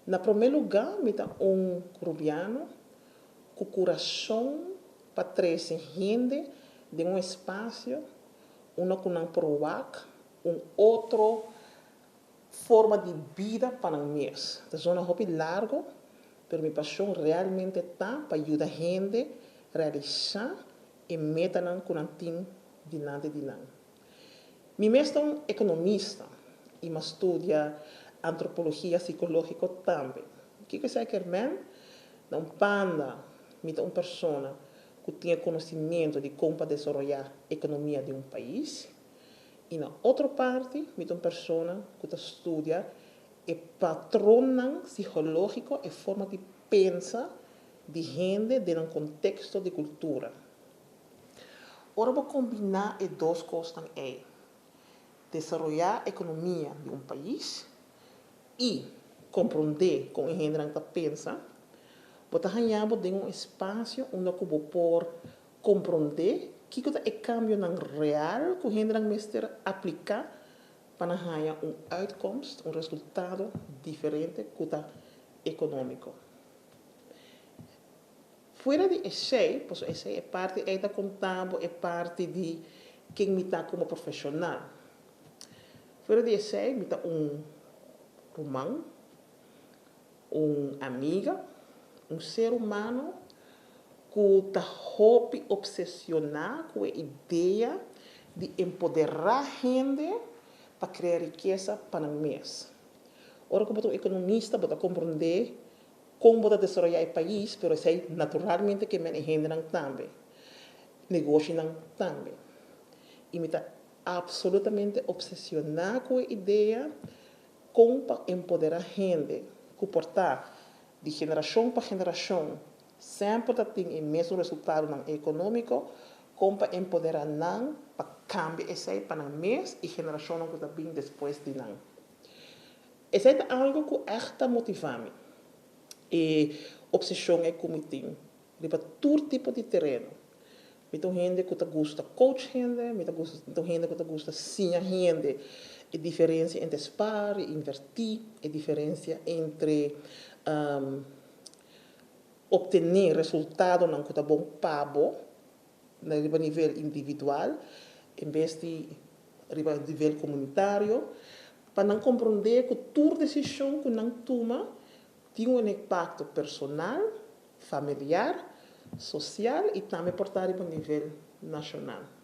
Na promé lugá, mi ta un rubiano ku kurason pa trese hende den un espasio unda ku nan por wak un otro forma di bida pa nan mes. Ta zona hopi largu, pero mi pashon realmente ta pa yuda hende realisá e metanan ku nan tin dilanti di nan. Mi mes ta un ekonomista i m'a studia antropologia sikológiko tambe. Kiko esei kier men? Na un banda, mi ta un persona ku tin konosementu di kon pa desaroyá ekonomia di un pais. I na otro parti, mi ta un persona ku ta studia e patronnan sikológiko i forma di pensa di hende den un konteksto di kultura. Ora bo kombiná e dos kosnan ei: desaroyá ekonomia di un pais i komprondé kon hende ta pensa, bo ta haña bo den un espasio unda ku bo por komprondé kiko ta e kambionan real ku hende mester apliká pa haña un uitkomst, un resultado diferente ku ta ekonómiko. Fuera di esei, pues esei e parti ei ta kontando e parti di ken mi ta komo profeshonal. Fuera di esei, mi ta un ruman, un amiga, un ser humano ku ta hopi opseshoná ku e idea di empoderá hende pa krea rikesa pa nan mes. Ora ku un ekonomista, bo ta komprondé kon bo ta desaroyá e pais, pero esei naturalmente ke men hendenan tambe. Negoshinan tambe. I mi ta absolutamente opseshoná ku e idea kon pa empoderá hende, ku por ta di generashon pa generashon, semper tin e mesun resultadonan ekonómiko, kon pa empoderá nan, pa kambia esei pa nan mes i generashon ku ta bin despues di nan. Esei ta algu ku echt ta motivá mi. E obseshon ei ku mi tin. Riba tur tipo di tereno. Mi ta hende ku ta gusta coach hende, mi ta hende ku ta gusta siña hende. E diferensia entre spar i invertí, e diferensia entre optené resultadonan ku ta bon pa bo, na nivel individual, en bes di riba nivel komunitario, pa nan komprondé ku tur desishon ku nan tuma tin un impakto personal, familiar, sosial i tambe por ta riba nivel nashonal.